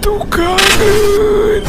Ditukangeun.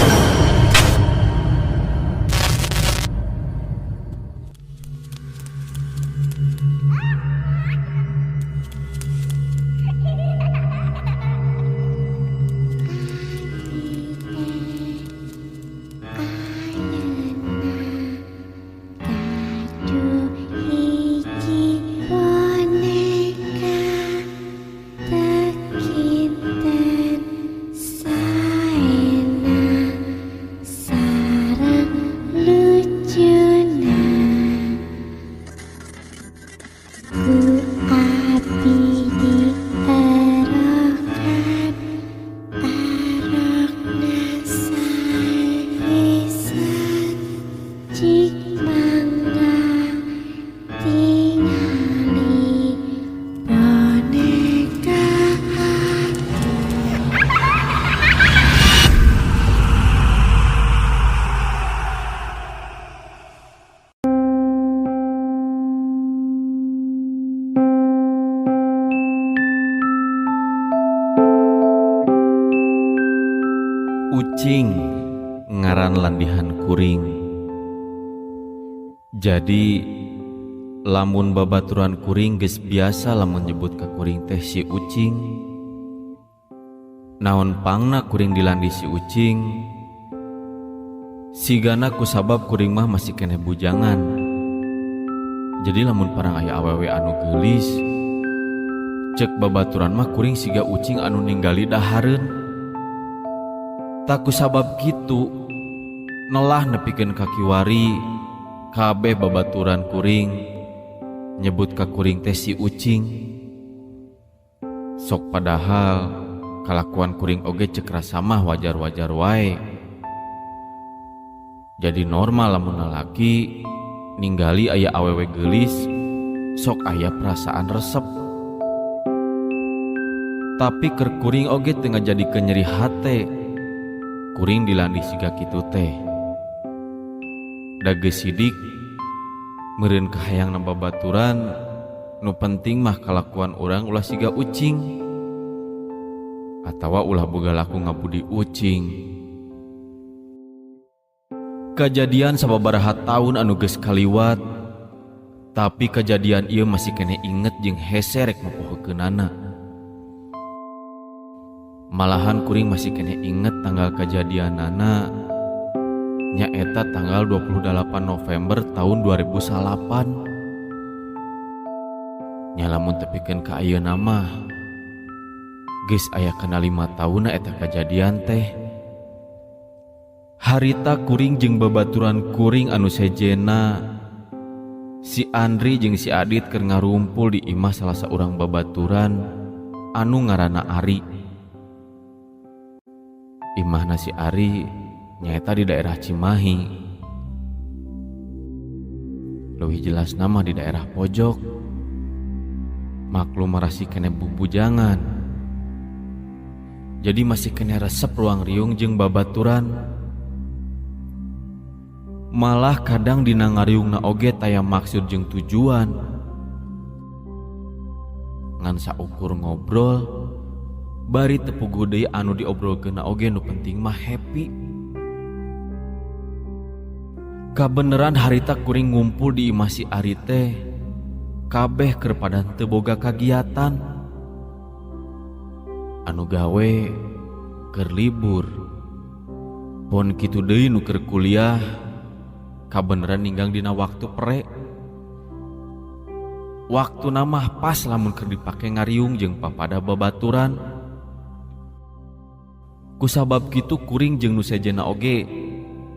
Ucing ngaran landihan kuring. Jadi lamun babaturan kuring geus biasa lamun nyebut ka kuring teh si Ucing. Naon pangna kuring dilandi si Ucing? Sigana kusabab kuring mah masih keneh bujangan. Jadi lamun parang aya awewe anu geulis, cek babaturan mah kuring siga ucing anu ninggali dahareun. Tak kusabab kitu nelah nepikeun ka kiwari kabeh babaturan kuring nyebut ka kuring teh si Ucing. Sok padahal kalakuan kuring oge cek rasa mah wajar-wajar wae. Jadi normal lamun lalaki ninggali aya awewe geulis sok aya perasaan resep. Tapi keur kuring oge teu ngajadikeun nyeri hate. Kuring dilandi siga kitu teh. Da geus sidik meureun kahayang babaturan nu penting mah kalakuan urang ulah siga ucing atawa ulah boga laku ngabudi ucing. Kajadian sababaraha taun anu geus kaliwat, tapi kajadian ieu masih keneh inget jeung hese rek mopohokeunana. Malahan kuring masih keneh inget tanggal kajadianana, nyaeta tanggal 28 November tahun 2009. Nya lamun tepikeun ka ayeuna mah geus aya kana 5 taunna eta kajadian teh. Harita kuring jeung babaturan kuring anu sejena si Andri jeung si Adit keur ngarumpul di imah salah saurang babaturan anu ngaranna Ari. Imahna si Ari nyaeta di daerah Cimahi. Leuwih jelas nama di daerah pojok. Maklum marasi kene bubujangan. Jadi masih kene resep ruang riung jeung babaturan. Malah kadang dina ngariungna oge taya maksud jeung tujuan. Ngan saukur ngobrol, bari tepuguh deui anu diobrolkeunna oge nu penting mah happy. Kabeneran harita kuring ngumpul di imah si Ari teh, kabeh keur pada teu boga kagiatan. Anu gawe keur libur. Pon kitu deui nu keur kuliah, kabeneran ninggang dina waktu pre. Waktu namah pas lamun keur dipake ngariung jeung papada babaturan. Kusabab kitu kuring jeung nu sejena oge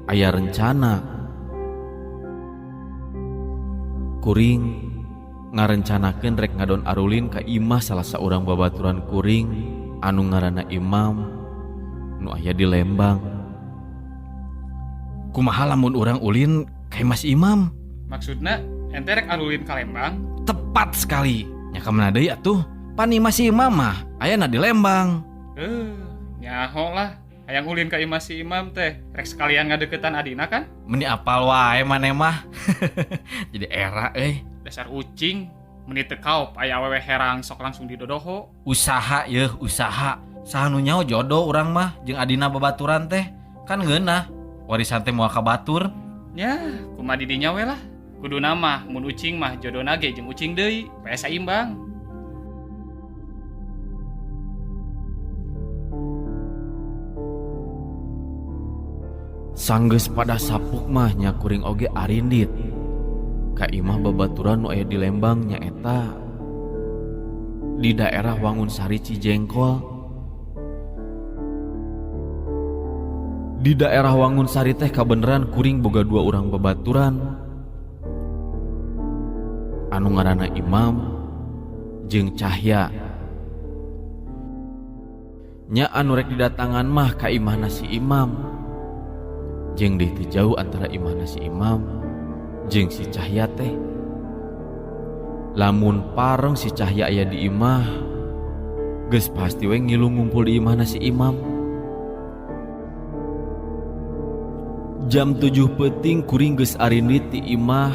aya rencana. Kuring ngarencanakeun rek ngadon arulin ka imah salah saurang babaturan kuring anu ngaranna Imam nu aya di Lembang. Kumaha lamun urang ulin ka Mas Imam? Maksudna ente rek arulin ka Lembang? Tepat sekali. Nya ka mana deui atuh? Pan imah si Imam mah ayana di Lembang. Nyaho lah. Hayang ulin ka imah si Imam teh, rek sekalian ngadeukeutan adina kan? Meni apal wae maneh mah. Jadi era euy. Dasar ucing, meni teu kaop aya awewe herang sok langsung didodoho. Usaha yeuh, usaha. Saha nu nyaho jodoh urang mah jeung adina babaturan teh. Kan ngeunah warisan teh moal ka batur. Nya, kumaha di dinya we lah. Kuduna mah mun ucing mah jodona ge jeung ucing deui, supaya saimbang. Sanggeus pada sapuk mah nya kuring oge arindit. Ka imah babaturan nu aya di Lembang nyaeta di daerah Wangunsari Cijengkol. Di daerah Wangunsari teh kabeneran kuring boga dua urang babaturan anu ngaranna Imam jeung Cahya. Nya anu rek didatangan mah ka imahna si Imam. Jeung deui teu jauh antara imahna si Imam jeung si Cahya teh. Lamun pareng si Cahya aya di imah, geus pasti we ngilu ngumpul di imahna si Imam. Jam 7 peuting kuring geus arindit ti imah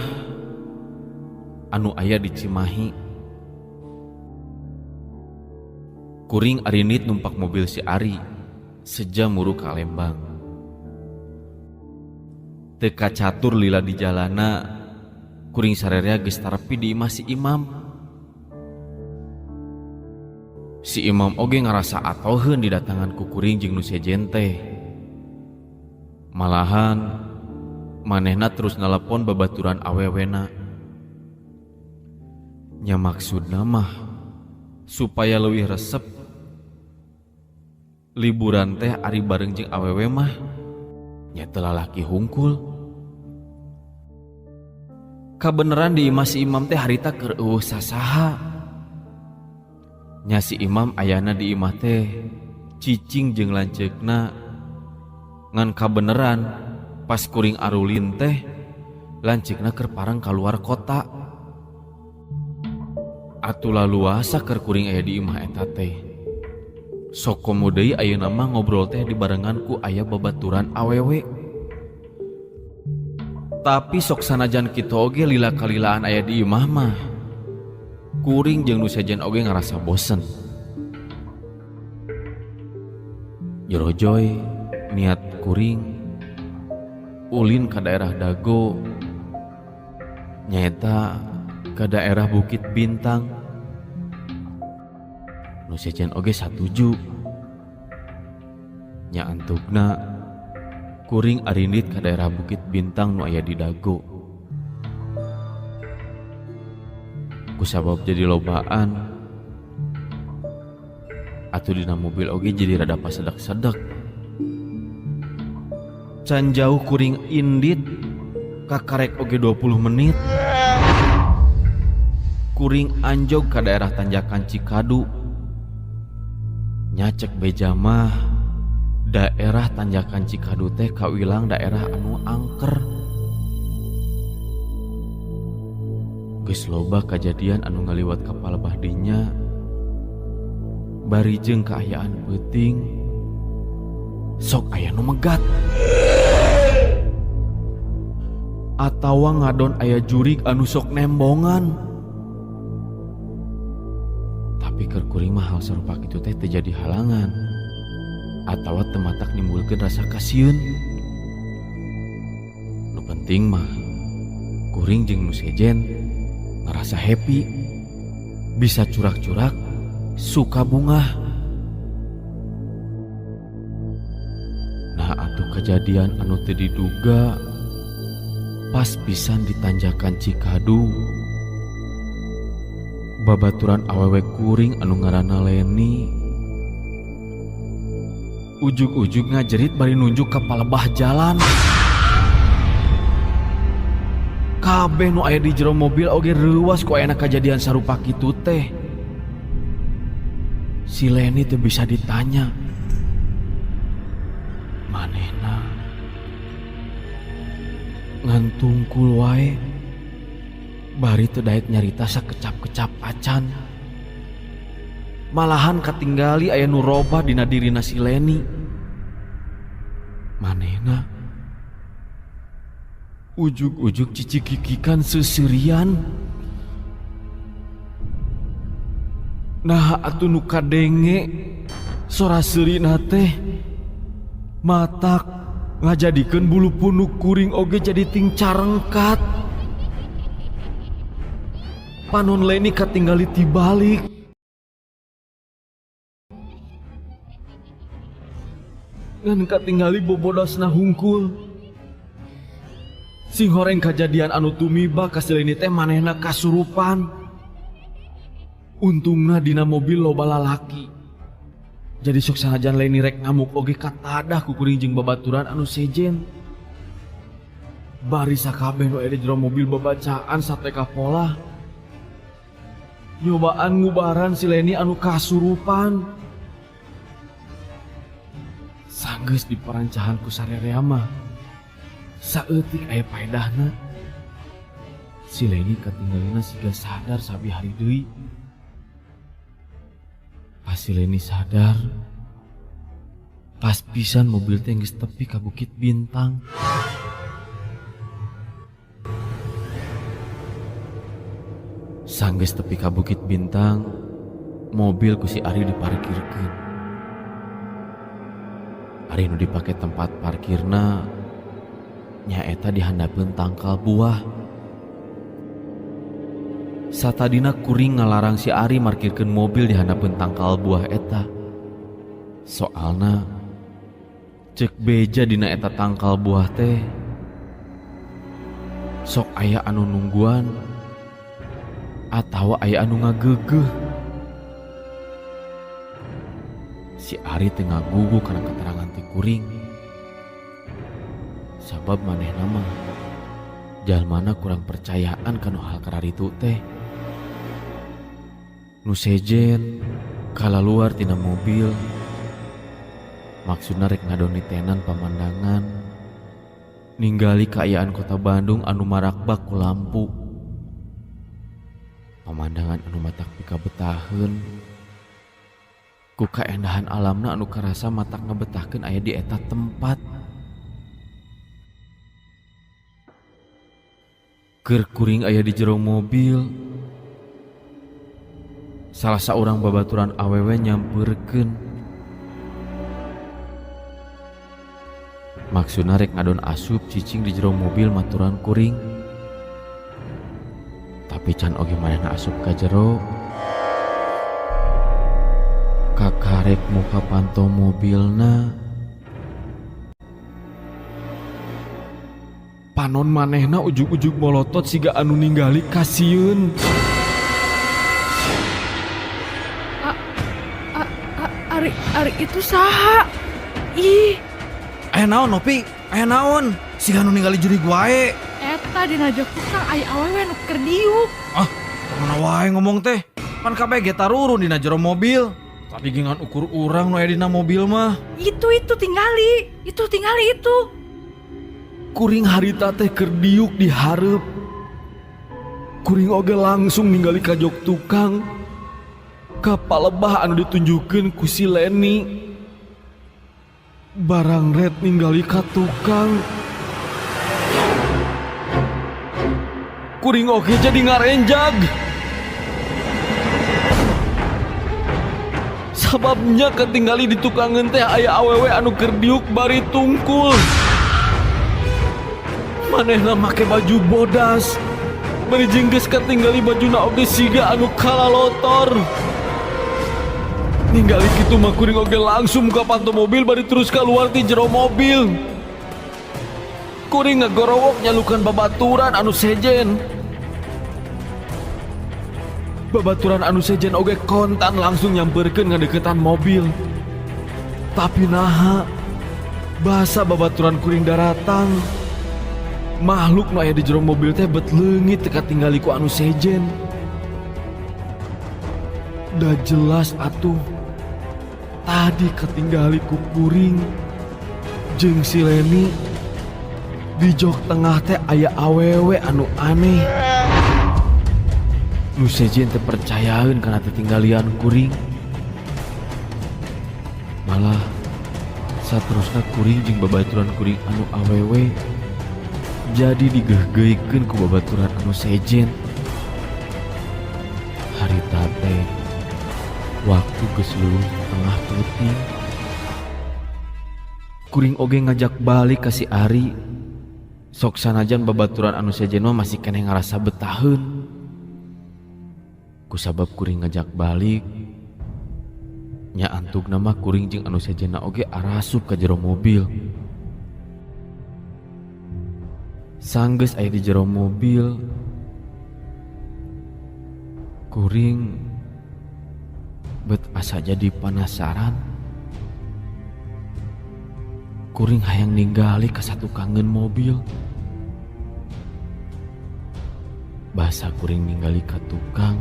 anu aya di Cimahi. Kuring arindit numpak mobil si Ari sejam muru ka Lembang. Teu kacatur lila di jalana, kuring sarerea geus tarepi di imah si Imam. Si Imam oge ngarasa atoheun didatangan ku kuring jeung nu sejen teh. Malahan manehna terus nelepon babaturan awewena. Nya maksudna mah supaya leuwih resep liburan teh ari bareng jeung awewe mah nya teu lalaki hungkul. Kabeneran di imah si Imam teh harita keur eueuh sasaha. Nya si Imam ayana di imah teh cicing jeung lanceukna. Ngan kabeneran pas kuring arulin teh lanceukna keur parang kaluar kota. Atuh laluasa keur kuring aya di imah eta teh. Sok komo deui ayeuna mah ngobrol teh dibarengan ku aya babaturan awewe. Tapi sok sanajan kitu oge lila kalilaan aya di imah mah, kuring jeung nu sejen oge ngarasa bosen. Jorojoy niat kuring ulin ka daerah Dago, nyaeta ka daerah Bukit Bintang. Nu sejen oge satuju. Nya antugna kuring arindit ka daerah Bukit Bintang nu aya di Dago. Kusabab jadi lobaan atuh dina mobil oge jadi rada pasedak-sedek. Can jauh kuring indit kakarek oge 20 menit. Kuring anjog ka daerah Tanjakan Cikadu. Nyacek beja mah daerah Tanjakan Cikadu teh kawilang daerah anu angker. Geus loba kajadian anu ngaliwat ka palebah dinya. Bari jeung kaayaan peuting sok aya nu megat. Atawa ngadon aya jurig anu sok nembongan. Tapi keur kuring mah hal sarupa kitu teh teu jadi halangan atawa teu matak nimbulkeun rasa kasieun. Nu penting mah kuring jeung nu sejen ngarasa happy, bisa curak-curak, suka bungah. Nah atuh kejadian anu teu diduga pas pisan ditanjakan Cikadu. Babaturan awewe kuring anu ngaranna Leni ujug-ujug ngajerit bari nunjuk ka palebah jalan. Kabeh nu aya di jero mobil oge reuwas ku ayana kajadian sarupa kitu teh. Si Leni teu bisa ditanya. Manehna ngantungkul wae. Bari teu daek nyarita sakecap-kecap acan. Malahan katinggali aya nu robah dina dirina si Leni. Manehna ujug-ujug cicikikikan seuseurian. Nah atuh nu kadenge Sora seurina teh matak ngajadikeun bulu punuk kuring oge jadi tingcarengkat. Panon Leni katinggali tibalik. Ngan katinggali bobodasna hungkul. Sing horeng kajadian anu tumiba ka si Leni teh manehna kasurupan. Untungna dina mobil loba lalaki. Jadi sok sanajan Leni rek ngamuk oge katadah ku kuring jeung babaturan anu sejen. Bari sakabeh nu aya di jero mobil babacaan sateka polah. Nyobaan ngubaran si Leni anu kasurupan. Sanggeus diparancahan ku sarerea mah. Saeutik aya paedahna. Si Leni katinggalina siga sadar sabi hari deui. Pas si Leni sadar, pas pisan mobil teh geus tepi ka Bukit Bintang. Sanggeus tepi ka Bukit Bintang, mobil ku si Ari diparkirkeun. Ari nu dipake tempat parkirna nyaeta di handapeun tangkal buah. Satadina kuring ngalarang si Ari markirkeun mobil di handapeun tangkal buah eta. Soalna cek beja dina eta tangkal buah teh sok aya anu nungguan atawa aya anu ngageugeuh. Si Ari teu ngagugu kana keterangan ti kuring. Sabab manehna mah jalmana kurang percayaan kanu hal kararitu teh. Nu sejen kalaluar tina mobil maksudna rek ngadonitenan pamandangan ninggali kaayaan kota Bandung anu marakbak ku lampu. Pamandangan anu matak pikabetaheun ku kaendahan alamna anu karasa matak ngebetahkeun aya di eta tempat. Keur kuring aya di jero mobil, salah saurang babaturan awewe nyampeurkeun. Maksudna rek ngadon asup cicing di jero mobil maturan kuring. Tapi can oge manehna asup ka jero. Kakarek muka panto mobilna. Panon manehna ujug-ujug molotot siga anu ninggali kasieun. Ari, Ari itu saha? Ih. Aya naon Nopi? Aya naon? Siga anu ninggali jurig wae. Eta dina jok tukang aya awewe nu keur diuk. Ah, mana wae ngomong teh. Pan kabeh ge tarurun dina jero mobil. Tadi ge ngan ukur urang nu aya dina mobil mah. Itu itu tingali. Itu tingali itu. Kuring harita teh keur diuk di hareup. Kuring oge langsung ningali ka jok tukang. Ka palebah anu ditunjukkeun ku si Leni. Barang red ningali ka tukang. Kuring oge jadi ngarenjag. Sababnya ketinggali di tukangeun teh aya awewe anu keur diuk bari tungkul. Manehna make baju bodas. Bari jeung geus katinggali bajuna oge siga anu kalalotor. Ningali kitu mah kuring oge langsung muka panto mobil bari terus keluar ti jero mobil. Kuring ngagorowok nyalukan babaturan anu sejen. Babaturan anu sejen oge kontan langsung nyamperkeun ngadeukeutan mobil. Tapi naha bahasa babaturan kuring daratang. Makhluk nu aya di jero mobil teh bet leungit teu katinggali ku anu sejen. Da jelas atuh tadi katinggali ku kuring jeung si Leni di jok tengah teh aya awewe anu aneh. Nu sejen teh percayaeun kana tetinggalian kuring. Malah saterusna kuring jeung babaturan kuring anu awewe jadi digeugeuikeun ku babaturan anu sejen. Harita teh Waktu geus leuwih tengah peuting. Kuring oge ngajak balik ka si Ari. Sok sanajan babaturan anu sejen mah masih keneh ngarasa betaheun. Kusabab kuring ngajak balik, nya antugna mah kuring jeung anu sejenna oge arasup ka jero mobil. Sanggeus aya di jero mobil, kuring bet asa jadi panasaran. Kuring hayang ninggali ka satukangeun mobil. Basa kuring ninggali ka tukang.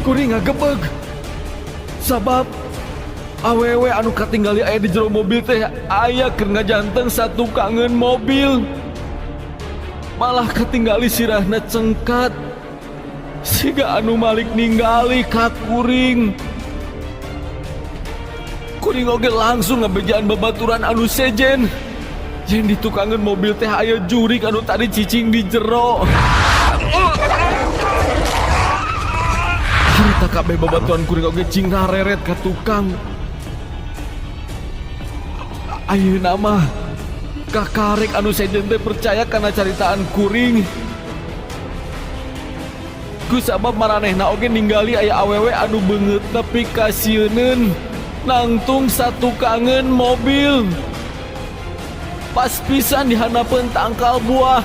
Kuring ngagebeg. Sabab awewe anu katinggali aya di jero mobil teh aya keur ngajanteng satukangeun mobil. Malah katinggali sirahna cengkat. Siga anu malik ninggali ka kuring. Kuring oge langsung ngabejaan babaturan anu sejen. Yen ditukangeun mobil teh aya jurik anu tadi cicing di jero. Harita kabeh babaturan kuring oge cing ngareret ka tukang. Ayeuna mah kakarek anu sejen teh percaya kana caritaan kuring. Kusabab maranehna oge ninggali aya awewe anu beungeut nepi ka sieuneun nangtung satukangeun mobil. Pas pisan dihanapeun tangkal buah.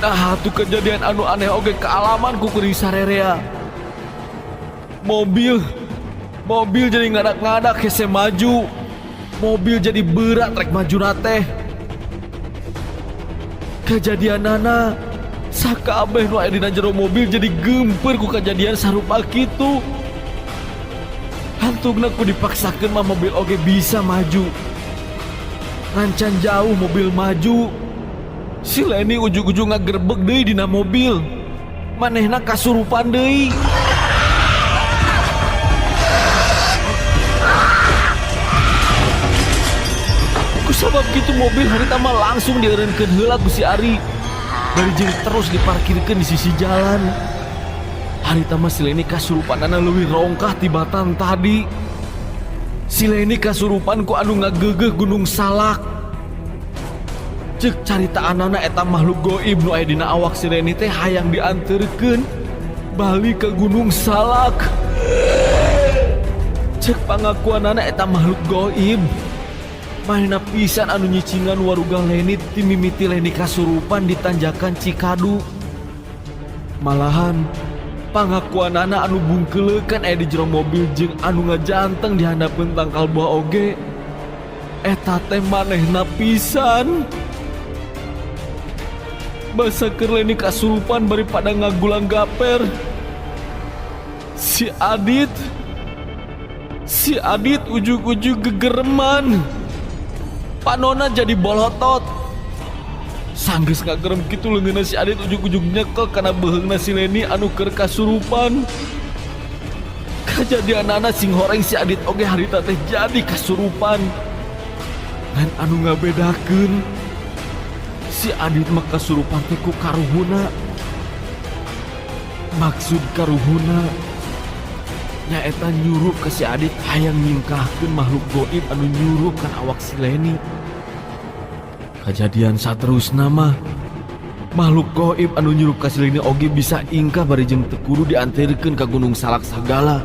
Nah, atuh kejadian anu aneh oge kaalaman ku kuring sarerea. Mobil jadi ngadak-ngadak hese maju. Mobil jadi berat rek maju teh. Kejadianana sakabeh nu aya dina jero mobil jadi gemper ku kejadian sarupa kitu. Hantugna ku dipaksakeun mah mobil oge bisa maju. Ngancan jauh mobil maju. Si Leni ujug-ujug ngagerbeg deui dina mobil. Manehna kasurupan deui. Kusabab kitu mobil harita mah langsung dieureunkeun heula ku si Ari. Bari jeung terus diparkirkeun di sisi jalan. Harita mah si Leni kasurupanana leuwih rongkah tibatan tadi. Si Leni kasurupan ku anu ngageugeuh Gunung Salak. Ceuk caritaanana eta makhluk goib nu aya dina awak si Leni teh hayang dianterkeun balik ke Gunung Salak. Ceuk pangakuanana eta makhluk goib. Manehna pisan anu nyicingan waruga Leni ti mimiti Leni kasurupan di tanjakan Cikadu. Malahan pangakuanana anu bungkeleukan aya di jero mobil jeung anu ngajanteng di handapeun tangkal buah oge. Eta teh manehna pisan. Basa keur Leni kasurupan bari pada ngagulang gaper. Si Adit ujug-ujug gegereman. Panona jadi bolotot. Sanggeus ngagerem kitu leungeunna si Adit ujug-ujug nyekel kana beuheungna si Leni anu keur kasurupan. Kajadianana sing horeng si Adit oge harita teh jadi kasurupan. Ngan anu ngabedakeun si Adit mah kasurupan teh ku karuhuna. Maksud karuhuna nyaeta nyurup ka si Adit hayang nyingkahkeun makhluk goib anu nyurup kana awak si Leni. Kajadian saterusna mah makhluk goib anu nyurup ka si Leni oge bisa ingkah bari jeung teu kudu dianterkeun ka Gunung Salak sagala.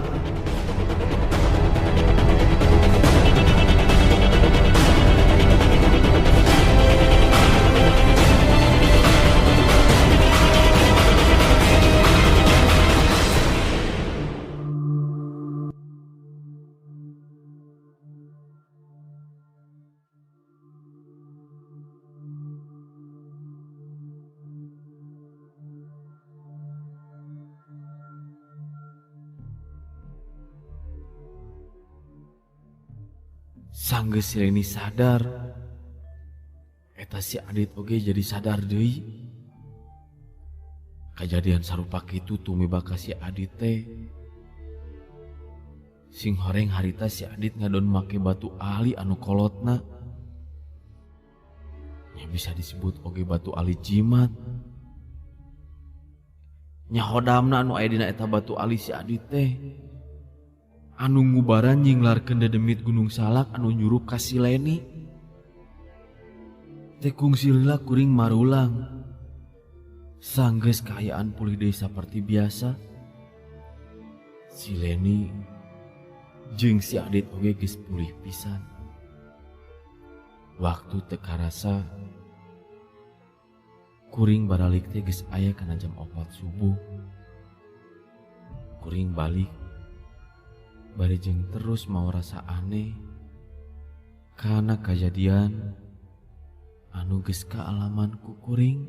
Sanggeus si Leni sadar, eta si Adit oge jadi sadar deui. Kajadian sarupa kitu tumiba ka si Adit teh. Sing horeng harita si Adit ngadon make batu ali anu kolotna. Nya Bisa disebut oge batu ali jimat. Nya hodamna anu aya dina eta batu ali si Adit teh. Anu ngubaran nyinglarkeun dedemit Gunung Salak anu nyurup ka si Leni. Teh kungsi lila kuring marulang. Sanggeus kaayaan pulih deui saperti biasa. Si Leni jeung si Adit oge geus pulih pisan. Waktu teu karasa kuring baralik teh geus aya kana jam 4 subuh. Kuring balik bari jeung terus mau rasa aneh kana kajadian anu geus kaalaman ku kuring.